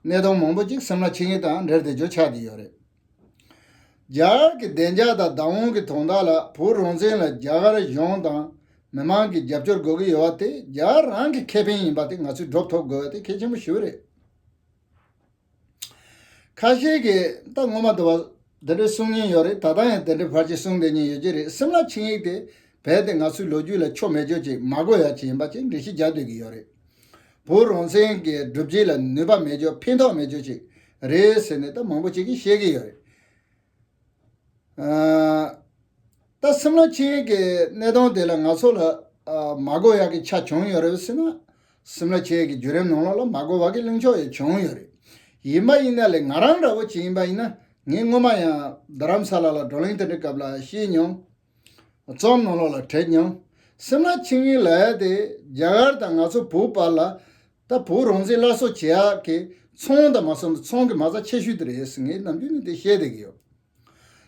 གནད་དོན་མང་པོ་ཅིག་སིམ་ལ་ཆིངས་ཡིག་དང་འབྲེལ་བསྡད་རྒྱུ་ཆགས་བསྡད་ཡོད་རེད། རྒྱ་གར་གྱི་བདེ་འཇགས་དང་བདག་དབང་གི་དོན་དག་ལ་བོད་རང་བཙན་ལ་རྒྱ་གར་གཞུང་དང་མི་མང་གིས་རྒྱབ་སྐྱོར་དགོས་ཀྱི་ཡོད་པ་དེ་རྒྱ་གར་རང་གི་ཁེ་ཕན་ཡིན་པ་དེ་ང་ཚོས་སྒྲུབ་ཐུབ་དགོས་པ་དེ་གལ་ཆེན་པོ་ཞེ་པོ་རེད། ཁ་ཤས་ཀྱིས་ད་སྔོན་མ་དུ་བ་འདི་འདྲའི་གསུང་མཁན་ཡོད་རེད། ད་ལྟ་ཡང་དེ་འདྲའི་ཕལ་ཆེར་གསུང་བསྡད་མཁན་ཡོད་ཀྱི་རེད། སིམ་ལ་ཆིངས་ཡིག་དེ་རྦད་དེ་ང་ཚོའི་ལོ་རྒྱུས་ལ་ཆོ་མེད་རྒྱུ་ཅིག་མ་གོ་ཡ་ཅིག་ཡིན་པ་ཅིག་འགྲེལ་བཤད་རྒྱག་སྡོད་ཀྱི་ཡོད་རེད། བོད་རང་བཙན་གྱི་སྒྲུབ་བྱེད་ལ་ནུས་པ་མེད་རྒྱུ། ཕན་ཐོགས་མེད་རྒྱུ་ཅིག་རེད་ཟེར་ནས་ད་མང་པོ་ཅིག་གིས་བཤད་ཀྱི་ཡོད་རེད། ཨ། ད་སིམ་ལ་ཆིངས་ཡིག་གི་གནད་དོན་དེ་ལ་ང་ཚོ་ལ་ཨ་མ་གོ་ཡག་གི་ཆ་བྱུང་ཡོད་རེད་ཟེར་ན། སིམ་ལ་ཆིངས་ཡིག་གི་བརྒྱུད་རིམ་ནང་ལོགས་ལ་མ་གོ་བ་གི་གླེང་ཕྱོགས་ཡང་བྱུང་ཡོད་རེད། ཡིན་པ་ཡིན་ན་ལས་ང་རང་འདྲ་བོ་ཅིག་ཡིན་པ་ཡིན་ན། ངས་སྔོན་མ་ཡང་རྡ་རམ་ས་ལ་ལ་བགྲོ་གླེང་དེ་འདྲའི་སྐབས་ལ་བཤད་མྱོང་། རྩོམ་ནང་ལོགས་ལ་བྲིས་མྱོང་། སིམ་ལ་ཆིངས་ཡིག་ལབ་ཡ་དེ་རྒྱ་གར་དང་ང་ཚོ་བོད་བར་ལ། ད་བོད་རང་བཙན་སླར་གསོ་བྱེད་ཡག་གི་ཚོང་དང་མ་སོང་ན་ཚོང་གི་མ་རྩ་ཆེ་ཤོས་དེ་རེད་ཟེར། ངས་ནམ་རྒྱུན་ནས་དེ་བཤད་བསྡད་ཀྱི་ཡོད།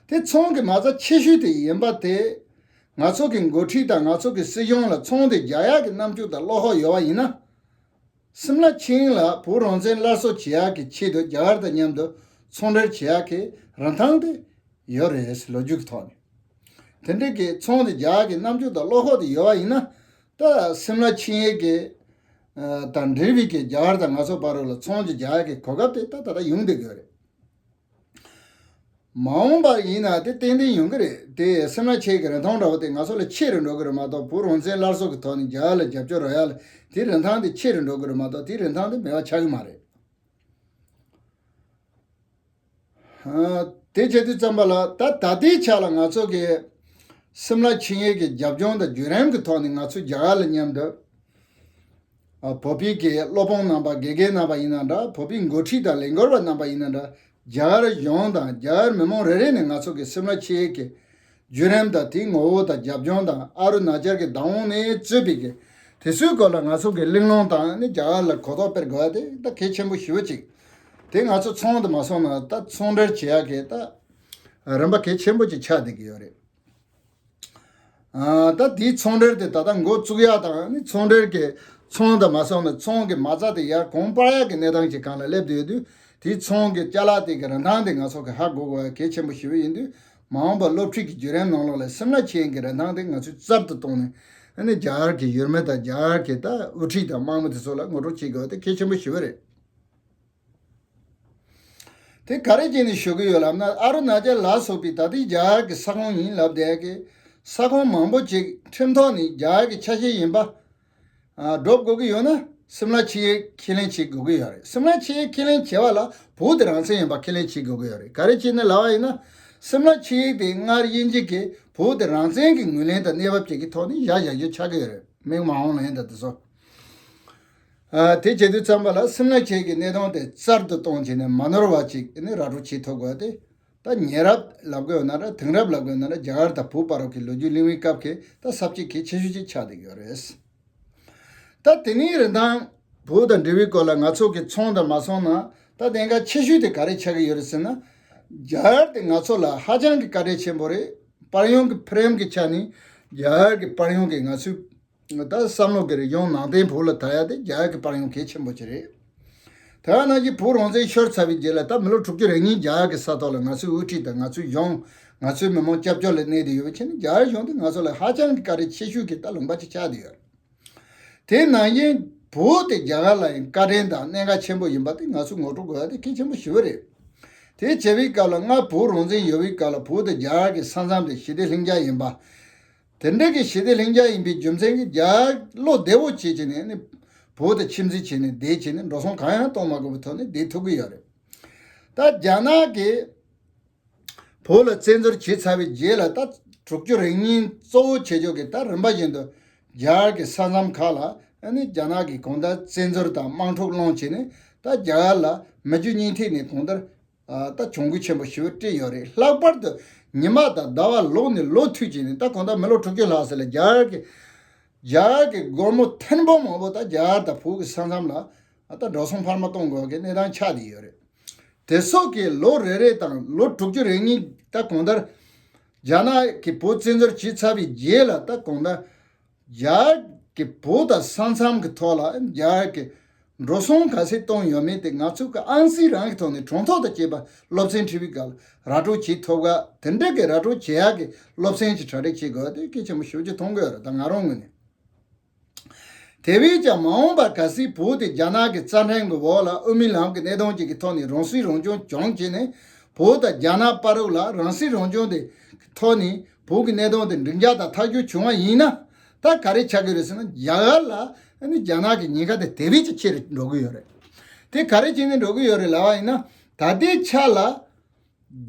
དེ་ཚོང་གི་མ་རྩ་ཆེ་ཤོས་དེ་ཡིན་པ་དེ། ང་ཚོ་གི་འགོ་ཁྲིད་དང་ང་ཚོ་གི་སྲིད་གཞུང་ལ་ཚོང་དེ་རྒྱག་ཡག་གི་རྣམ་འགྱུར་དང་བློ་ཁོག་ཡོད་པ་ཡིན་ན། སིམ་ལ་ཆིངས་ལ་བོད་རང་བཙན་སླར་གསོ་བྱེད་ཡག་གི་ཆེད་དུ་རྒྱ་གར་དང་མཉམ་དུ་ཚོང་འབྲེལ་བྱེད་ཡག་གི་རིན་ཐང་དེ་ཡོད་རེད་ཟེར། ལོ་རྒྱུས་ཀྱི་ཐོག་ནས་དེ་འདྲའི་གི་ཚོང་དེ་རྒྱག་ཡག་གི་རྣམ་འགྱུར་དང་བློ་ཁོག་དེ་ཡོད་པ་ཡིན་ན། ད་སིམ་ལ་ཆིངས་ཡིག་གི་ཨ་དང་འབྲེལ་བའི་གི་རྒྱ་གར་དང་ང་ཚོ་བར་ལ་ཚོང་དེ་རྒྱག་ཡག་གི་གོ་སྐབས་དེ་ད་ད་ལྟ་ཡོང་བསྡད་ཀྱི་ཡོད་རེད། མ་འོངས་པར་ཡིན་ན་དེ་ཏན་ཏན་ཡོང་གི་རེད། དེ་སིམ་ལ་ཆིངས་ཡིག་གི་རིན་ཐང་འདྲ་བོ་དེ་ང་ཚོ་ལ་ཆེ་རུ་འགྲོ་གི་རེད་མ་གཏོགས། བོད་རང་བཙན་སླར་གསོ་གི་ཐོག་ནས་རྒྱ་གར་ལ་རྒྱབ་སྐྱོར་རག་ཡག་ལ་དེའི་རིན་ཐང་དེ་ཆེ་རུ་འགྲོ་གི་རེད་མ་གཏོགས། དེའི་རིན་ཐང་དེ་མེད་པ་ཆགས་ཀྱི་མ་རེད། ཨ། དེ་བྱེད་དུས་ཙམ་པ་ལ་ད་ད་ལྟའི་ཆ་ལ་ང་ཚོ་གི་སིམ་ལ་ཆིངས་ཡིག་གི་རྒྱབ་ལྗོངས་དང་བརྒྱུད་རིམ་གྱི་ཐོག་ནས་ང་ཚོ་རྒྱ་གར་ལ་མཉམ་དུ། ཨ། བོད་པའི་གི་སློབ་དཔོན་རྣམ་པ། དགེ་རྒན་རྣམ་པ་ཡིན་ན་འདྲ། བོད་པའི་འགོ་ཁྲིད་དང་ལས་འགུལ་བ་རྣམ་པ་ཡིན་ན་འདྲ། རྒྱ་གར་གཞུང་དང་རྒྱ་གར་མི་མང་རེ་རེ་ནས་ང་ཚོ་གི་སིམ་ལ་ཆིངས་ཡིག་གི་བརྒྱུད་རིམ་དང་དེའི་ངོ་བོ་དང་རྒྱབ་ལྗོངས་དང་ཨ་རུ་ན་ཅལ་གྱི་བདག་དབང་ནས་གཙོས་པའི་གི་དེ་ཚོའི་སྐོར་ལ་ང་ཚོ་གི་གླེང་སློང་དང་ནི་རྒྱ་གར་ལ་གོ་རྟོགས་སྤེལ་དགོས་པ་དེ་ད་གལ་ཆེན་པོ་ཞེ་པོ་ཅིག་དེ་ང་ཚོ་ཚོང་དུ་མ་སོང་ན་ད་ཚོང་འབྲེལ་བྱེད་ཡག་གི་ད་རིམ་པ་གལ་ཆེན་པོ་ཅིག་ཆགས་བསྡད་ཀྱི་ཡོད་རེད། ཨ། ད་དེའི་ཚོང་འབྲེལ་དེ་ད་ལྟ་འགོ་བཙུགས་ཡག་དང་ནི་ཚོང་འབྲེལ་གྱི་ཚོང་དུ་མ་སོང་ན་ཚོང་གི་མ་རྩ་དེ་ཡར་གོང་སྤར་ཡག་གི་གནས་སྟངས་ཀྱི་སྒང་ལ་སླེབས་བསྡད་ཡོད་དུས། དེའི་ཚོང་གི་ཅ་ལག་དེ་གི་རིན་ཐང་དེ་ང་ཚོ་གི་ཧ་གོ་དགོས་པ་གལ་ཆེན་པོ་ཞེ་པོ་ཡིན་དུས། མ་འོངས་པ་སློབ་ཁྲིད་ཀྱི་བརྒྱུད་རིམ་ནང་ལོགས་ལ་སིམ་ལ་ཆིངས་ཡིག་གི་རིན་ཐང་དེ་ང་ཚོས་རྩལ་དུ་བཏོན་ནས་ཨ་ནི་རྒྱ་གར་གྱི་ཡུལ་མི་དང་རྒྱ་གར་གྱི་ད་དབུ་ཁྲིད་དང་དམངས་མི་དེ་ཚོ་ལ་ངོ་སྤྲོད་བྱེད་དགོས་པ་དེ་གལ་ཆེན་པོ་ཞེ་པོ་རེད། དེ་ག་རེ་བྱས་ནས་ཞུ་གི་ཡོད་ལབ་ན། ཨ་རུ་ན་ཅལ་ལ་སོགས་པའི་ད་ལྟའི་རྒྱ་གར་གྱི་ས་ཁོངས་ཡིན་ལབ་བསྡད་ཀྱི་ས་ཁོངས་མང་པོ་ཅིག་ཁྲིམས་ཐོག་ནས་རྒྱ་གར་གྱི་ཆ་ཤས་ཡིན་པ། ཨ། སྒྲུབ་དགོས་ཀྱི་ཡོད་ན་སིམ་ལ་ཆིངས་ཡིག་ཁས་ལེན་བྱེད་དགོས་ཀྱི་ཡོད་རེད། སིམ་ལ་ཆིངས་ཡིག་ཁས་ལེན་བྱེད་པ་ལ་བོད་དེ་རང་བཙན་ཡིན་པ་ཁས་ལེན་བྱེད་དགོས་ཀྱི་ཡོད་རེད། ག་རེ་བྱས་ནས་ལབ་པ་ཡིན་ན། སིམ་ལ་ཆིངས་ཡིག་དེ་སྔར་དབྱིན་ཇི་གིས་བོད་དེ་རང་བཙན་གྱི་ངོས་ལེན་དང་གནས་བབ་བཅས་ཀྱི་ཐོག་ནས་བཞག་བཞག་རྒྱུ་ཆགས་ཀྱི་ཡོད་རེད། མིག་མ་འོང་ལན་དང་དེ་ཚོ། ཨ། དེ་བྱེད་དུས་ཙམ་པ་ལ་སིམ་ལ་ཆིངས་ཡིག་གི་གནད་དོན་དེ་རྩལ་དུ་བཏོན་བྱས་ནས་མ་ནོར་བ་ཅིག་ནི་ར་སྤྲོད་བྱེད་ཐུབ་དགོས་ཏེ། ད་ཉེ་རབས་ལབ་དགོས་ན་འདྲ། དེང་རབས་ལབ་དགོས་ན་འདྲ། རྒྱ་གར་དང་བོད་བར་གྱི་ལོ་རྒྱུས་གླེང་བའི་སྐབས་ཀྱི་ད་ས་བཅད་གལ་ཆེ་ཤོས་ཅིག་ཆགས་བསྡད་ཀྱི་ཡོད་རེད། ད་དེ་ནས་རིན་ཐང་བོད་དང་འབྲེལ་བའི་སྐོར་ལ་ང་ཚོ་གི་ཚོང་དུ་མ་སོང་ན་ད་གནད་འགག་ཆེ་ཤོས་དེ་ག་རེ་ཆགས་ཀྱི་ཡོད་རེད་ཟེར་ན། རྒྱ་གར་དེ་ང་ཚོ་ལ་ཧ་ཅང་གི་བཀའ་དྲིན་ཆེན་པོ་རེད། དཔལ་ཡོན་གྱི་ཕུག་རོན་གྱི་ཆ་ནས་ རྒྱ་གར་གྱི་དཔལ་ཡོན་གྱི་ང་ཚོའི་ད་བསམ་བློ་གི་རིག་གཞུང་ནང་བསྟན་བོད་ལ་དར་ཡ་དེ་རྒྱ་གར་གྱི་དཔལ་ཡོན་གལ་ཆེན་པོ་ཅིག་རེད། དེ་ནང་བཞིན་བོད་རང་བཙན་ཤོར་ཚར་བའི་རྗེས་ལ་ད་མི་ལོ་དྲུག་ཅུ་རེ་གཉིས་རྒྱ་གར་གྱི་ས་ཐོག་ལ་ང་ཚོའི་དབུ་ཁྲིད་དང་ང་ཚོའི་གཞུང་ང་ཚོའི་མི་མང་སྐྱབས་བཅོལ་ལ་གནས་བསྡད་ཡོད་པའི་ཆ་ནས་རྒྱ་གར་གཞུང་དེ་ང་ཚོ་ལ་ཧ་ཅང་གི་བཀའ་དྲིན་ཆེ་ཤོས་ཀྱི་ད་ལུང་པ་ཅིག་ཆགས་བསྡད་ཡོད་རེད། དེ་ནང་བཞིན་བོད་དེ་རྒྱ་གར་ལ་ཡང་བཀའ་དྲིན་དང་གནད་འགག་ཆེན་པོ་ཡིན་པ་དེ་ང་ཚོས་ངོ་སྤྲོད་དགོས་ཡ་དེ་གལ་ཆེན་པོ་ཞེ་པོ་རེད། དེ་བྱས་པའི་སྐབས་ལ་སྔར་བོད་རང་བཙན་ཡོད་པའི་སྐབས་ལ་བོད་དེ་རྒྱ་གར་གྱི་ས་མཚམས་དེ་ཞི་བདེ་ལྷིང་འཇགས་ཡིན་པ། དེ་འདྲ་གི་ཞི་བདེ་ལྷིང་འཇགས་ཡིན་པའི་རྒྱུ་མཚན་གྱིས་རྒྱ་གར་བློ་བདེ་བོ་བྱེད་བྱས་ནས་ནི་བོད་དེ་ཁྱིམ་མཚེས་བྱས་ནས་བསྡད་བྱས་ནས་འགྲོ་སོང་གང་ཡང་གཏོང་མ་དགོས་པའི་ཐོག་ནས་བསྡད་ཐུབ་ཀྱི་ཡོད་རེད། ད་རྒྱ་ནག་གིས་བོད་ལ་བཙན་འཛུལ་བྱས་ཚར་བའི་རྗེས་ལ་ད་དྲུག་ཅུ་རེ་གཉིས་གཙོ་བོ་བྱེད་ཕྱོགས་ཀྱི་ད་རིམ་པ་བཞིན་དུ་རྒྱ་གར་གྱི་ས་མཚམས་ཁག་ལ་ཨ་ནི་རྒྱ་ནག་གིས་གང་ལྟར་བཙན་འཛུལ་དང་དམག་འཁྲུག་བསླངས་བྱས་ནས་ད་རྒྱ་གར་ལ་མི་རྒྱུ་གཉིས་ཐིག་ནས་གང་ལྟར་ད་གྱོང་གུན་ཆེན་པོ་ཞེ་པོ་སྤྲད་ཡོད་རེད། ལྷག་པར་དུ་ཉི་མ་དང་ཟླ་བ་ལོག་ནས་ལོ་མཐུད་བྱས་ནས་ད་གང་ལྟར་མི་ལོ་དྲུག་ཅུ་ལྷག་ཙམ་ལ་རྒྱ་གར་གྱི་རྒྱ་གར་གྱི་སྒོར་མོ་ཐེར་འབུམ་མང་པོ་ད་རྒྱ་གར་དང་བོད་ཀྱི་ས་མཚམས་ལ་ད་འགྲོ་སོང་འཕར་མ་གཏོང་དགོས་ཀྱི་གནས་སྟངས་ཆགས་བསྡད་ཡོད་རེད། དེ་སོགས་ཀྱི་ལོ་རེ་རེ་དང་ལོ་དྲུག་ཅུ་རེ་གཉིས་ད་གང་ལྟར་རྒྱ་ནག་གིས་བོད་བཙན་འཛུལ་བྱས་ཚར་བའི་རྗེས་ལ་ད་གང་ལྟར་རྒྱ་གར་གྱི་བོད་དང་ས་མཚམས་ཀྱི་ཐོག་ལ་རྒྱ་གར་གྱི་འགྲོ་སོང་ག་ཚད་གཏོང་ཡོད་མེད་དེ་ང་ཚོས་ཀྱི་ཨང་རྩིས་རང་གི་ཐོག་ནས་གྲངས་ཐོ་དང་བཅས་པ་སློབ་ཚན་ཁྲིད་པའི་སྐབས་ལ་ར་སྤྲོད་བྱེད་ཐུབ་ག་དེ་འདྲ་གི་ར་སྤྲོད་བྱེད་ཡག་གི་སློབ་ཚན་ཅིག་གྲ་སྒྲིག་བྱེད་དགོས་དེ་གལ་ཆེན་པོ་ཞེ་པོ་ཅིག་མཐོང་གི་ཡོད་རེད་ད་ང་རང་ངོས་ནས། དེ་བས་ཀྱང་མ་འོངས་པར་གལ་སྲིད་བོད་དེ་རྒྱ་ནག་གི་རྩ་ཁྲིམས་ཀྱི་འོག་ལ་དབུ་མའི་ལམ་གྱི་གནད་དོན་ཅིག་གི་ཐོག་ནས་རང་སྲིད་རང་སྐྱོང་བྱུང་བྱས་ནས་བོད་དང་རྒྱ་ནག་བར་ལ་རང་སྲིད་རང་སྐྱོང་དེ་ཐོག་ནས་བོད་ཀྱི་གནད་དོན་དེ་འགྲིག་འཇགས་དང་ཐག་གཅོད་བྱུང་བ་ཡིན་ན་ད་ག་རེ་ཆགས་ཀྱི་རེད་ཟེར་ན་རྒྱ་གར་ལ་ནི་རྒྱ་ནག་གི་ཉེན་ཁ་དེ་དེ་བས་ཀྱང་ཆེ་རུ་འགྲོ་གི་ཡོད་རེད། དེ་ག་རེ་བྱས་ནས་འགྲོ་གི་ཡོད་རེད་ལབ་པ་ཡིན་ན་ད་ལྟའི་ཆ་ལ།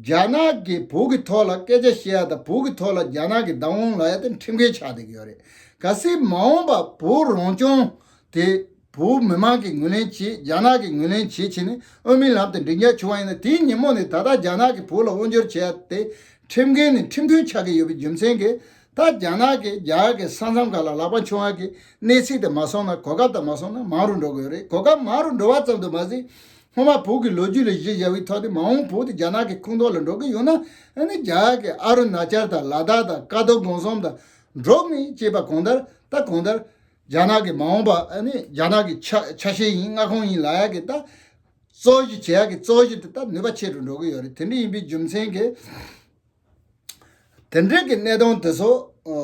རྒྱ་ནག་གིས་བོད་ཀྱི་ཐོག་ལ་སྐད་ཆ་བཤད་ཡ་དང་བོད་ཀྱི་ཐོག་ལ་རྒྱ་ནག་གི་བདག་དབང་ལ་ཡ་དེ་ཁྲིམས་འགལ་ཆགས་བསྡད་ཀྱི་ཡོད་རེད། གལ་སྲིད་མ་འོངས་པ་བོད་རང་སྐྱོང་དེ་བོད་མི་མང་གིས་ངོས་ལེན་བྱེད་རྒྱ་ནག་གིས་ངོས་ལེན་བྱེད་བྱས་ནས་དབུ་མའི་ལམ་དེ་འགྲིག་འཇགས་བྱུང་བ་ཡིན་ན་དེའི་ཉིན་མོ་ནས་ད་ལྟ་རྒྱ་ནག་གིས་བོད་ལ་དབང་སྒྱུར་བྱེད་ཡ་དེ་ཁྲིམས་འགལ་ནས་ཁྲིམས་མཐུན་ཆགས་ཀྱི་ཡོད་པའི་རྒྱུ་མཚན་གྱིས་ད་རྒྱ་ནག་གིས་རྒྱ་གར་གྱི་ས་མཚམས་ཁག་ལ་ལག་པ་འཆང་ཡ་གི་གནས་ཚད་དེ་མ་སོང་ན་གོ་སྐབས་དེ་མ་སོང་ན་མང་རུ་འགྲོ་གི་ཡོད་རེད། གོ་སྐབས་མང་རུ་འགྲོ་བ་ཙམ་དུ་མ་ཟད། སྔོན་མ་བོད་ཀྱི་ལོ་རྒྱུས་ལ་གཞི་བཞག་པའི་ཐོག་ནས་མ་འོངས་བོད་དེ་རྒྱ་ནག་གི་ཁོངས་གཏོགས་ལ་འགྲོ་གི་ཡོད་ན་ཨ་ནི་རྒྱ་གར་གྱི་ཨ་རུ་ན་ཅལ་དང་ལ་དྭགས་དང་ཀ་རྡོར་སྒང་གསུམ་དང་འབྲོག་ནས་སྐྱེས་པ་གང་ལྟར་ད་གང་ལྟར་རྒྱ་ནག་གི་མ་འོངས་པ་ཨ་ནི་རྒྱ་ནག་གི་ཆ་ཆ་ཤས་ཡིན་མངའ་ཁོངས་ཡིན་ལབ་ཡ་གི་ད་རྩོད་གཞི་བྱེད་ཡ་གི་རྩོད་གཞི་དེ་ད་ནུས་པ་ཆེ་རུ་འགྲོ་གི་ཡོད་རེད། དེ་འདྲ་ཡིན་པའི་རྒྱུ་མཚན་གྱིས། དེ་འདྲའི་གི་གནད་དོན་དེ་ཚོ་ཨ་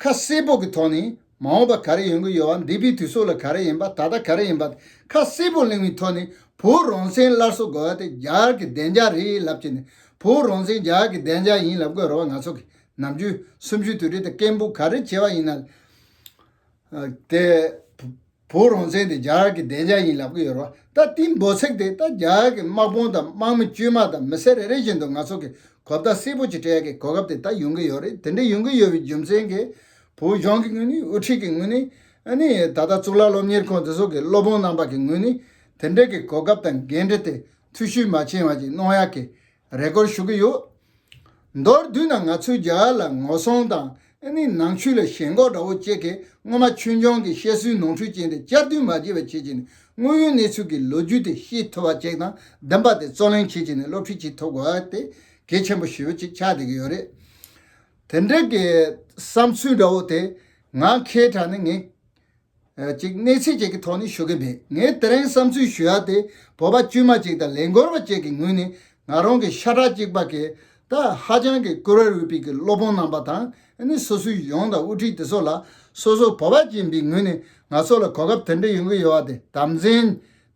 ཁ་གསལ་པོ་གི་ཐོག་ནས་མ་འོངས་པ་ག་རེ་ཡོང་གི་ཡོད་པ་འདས་པའི་དུས་སུ་ལ་ག་རེ་ཡིན་པ་ད་ལྟ་ག་རེ་ཡིན་པ་ཁ་གསལ་པོ་གླེང་བའི་ཐོག་ནས་བོད་རང་བཙན་སླར་གསོ་དགོས་པ་དེ་རྒྱ་གར་གྱི་བདེ་འཇགས་རེད་ལབ་ཀྱི་ནས་བོད་རང་བཙན་རྒྱ་གར་གྱི་བདེ་འཇགས་ཡིན་ལབ་དགོས་རེད་བ། ང་ཚོ་གི་ནམ་རྒྱུན་སུམ་ཅུ་དུས་དྲན་དང་སྐད་འབོད་ག་རེ་བྱས་པ་ཡིན་ན། དེ་བོད་རང་བཙན་དེ་རྒྱ་གར་གྱི་བདེ་འཇགས་ཡིན་ལབ་ཀྱི་ཡོད་རེད་བ། ད་དེའི་འབོད་ཚིག་དེ་ད་རྒྱ་གར་གྱི་དམག་དཔུང་དང་དམག་མི་དཀྱུས་མ་དང་མི་སེར་རེ་རེ་བཞིན་དུ་ང་ཚོ་གི་གོ་བརྡ་གསལ་པོ་ཅིག་སྤྲད་ཡ་གི་གོ་སྐབས་དེ་ད་ཡོང་གི་ཡོད་རེད། དེ་འདྲ་ཡོང་གི་ཡོད་པའི་རྒྱུ་མཚན་གྱིས་བོད་གཞུང་གི་ངོས་ནས་དབུ་ཁྲིད་ཀྱི་ངོས་ནས་ཨ་ནི་ད་ལྟ་གཙུག་ལག་སློབ་གཉེར་ཁང་དེ་ཚོ་གི་སློབ་དཔོན་རྣམ་པ་གི་ངོས་ནས་དེ་འདྲ་གི་གོ་སྐབས་དང་འགན་འཁྲི་དེ་ཐུགས་ཤུགས་མ་ཆེ་བ་ཅིག་གནང་ཡ་གི་རེ་སྐུལ་ཞུ་གི་ཡོད། མདོར་བསྡུས་ན་ང་ཚོའི་རྒྱ་གར་ལ་ངོ་སྲུང་དང་ཨ་ནི་ནང་ཆོས་ལ་ཞེན་ཁོག་འདྲ་བོ་བཅས་ཀྱིས་སྔོན་མ་ཆོས་འབྱུང་གི་བཤད་སྲོལ་ནོར་འཁྲུལ་ཅན་དེ་བསྐྱར་ཟློས་མ་བྱས་པ་བྱེད་ཀྱི་ནས་དངོས་ཡོད་གནས་ཚུལ་གྱི་ལོ་རྒྱུས་དེ་ཤེས་ཐུབ་པ་བཅས་དང་བདེན་པ་དེ་རྩོད་ལེན་བྱེད་ཀྱི་ནས་སློབ་ཁྲིད་བྱེད་ཐུབ་དགོས་པ་དེ་གལ་ཆེན་པོ་ཞེ་པོ་ཅིག་ཆགས་བསྡད་ཀྱི་ཡོད་རེད། དེ་འདྲ་གི་བསམ་ཚུལ་འདྲ་བོ་དེ་ང་ཁའི་དྲ་ནས་ངས། ཅིག་གནས་ཚད་ཅིག་གི་ཐོག་ནས་ཞུ་གི་མེད། ངས་དེ་རིང་བསམ་ཚུལ་ཞུ་ཡ་དེ་བོད་པ་དཀྱུས་མ་ཅིག་དང་ལས་འགུལ་བ་ཅིག་གི་ངོས་ནས་ང་རང་གི་ཤ་ཁྲག་གཅིག་པ་གི་ད་ཧ་ཅང་གི་བཀུར་འོས་རུས་པའི་གི་སློབ་དཔོན་རྣམ་པ་དང་ཨ་ནི་སོ་སོའི་གཞུང་དང་དབུ་ཁྲིད་དེ་ཚོ་ལ་སོ་སོ་བོད་པ་ཡིན་པའི་ངོས་ནས་ང་ཚོ་ལ་གོ་སྐབས་དེ་འདྲ་ཡོང་གི་ཡོད་པ་དེ་དམ་འཛིན་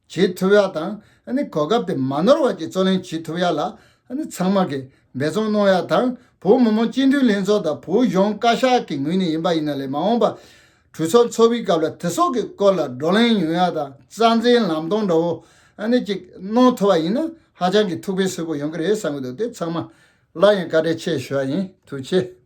བྱེད་ཐུབ་ཡ་དང་ཨ་ནི་གོ་སྐབས་དེ་མ་ནོར་བ་ཅིག་རྩོད་ལེན་བྱེད་ཐུབ་ཡ་ལ་ཨ་ནི་ཚང་མ་གི་འབད་བརྩོན་གནང་ཡ་དང་བོད་མི་མང་སྤྱི་འཐུས་ལྷན་ཚོགས་དང་བོད་གཞུང་བཀའ་ཤག་གི་ངོས་ནས་ཡིན་པ་ཡིན་ན་ལས་མ་འོངས་པ་གྲོས་ཚོགས་འཚོགས་པའི་སྐབས་ལ་དེ་ཚོ་གི་སྐོར་ལ་བགྲོ་གླེང་ཡོང་ཡ་དང་རྩ་འཛིན་ལམ་སྟོན་འདྲ་བོ་ཨ་ནི་ཅིག་གནང་ཐུབ་པ་ཡིན་ན་ཧ་ཅང་གི་ཐུགས་ཕན་གསོས་པོ་ཡོང་གི་རེད་བསམ་གི་འདུག་དེ་ཚང་མ་ལ་ཡང་བཀའ་དྲིན་ཆེ་ཞུ་བ་ཡིན། ཐུགས་རྗེ་ཆེ།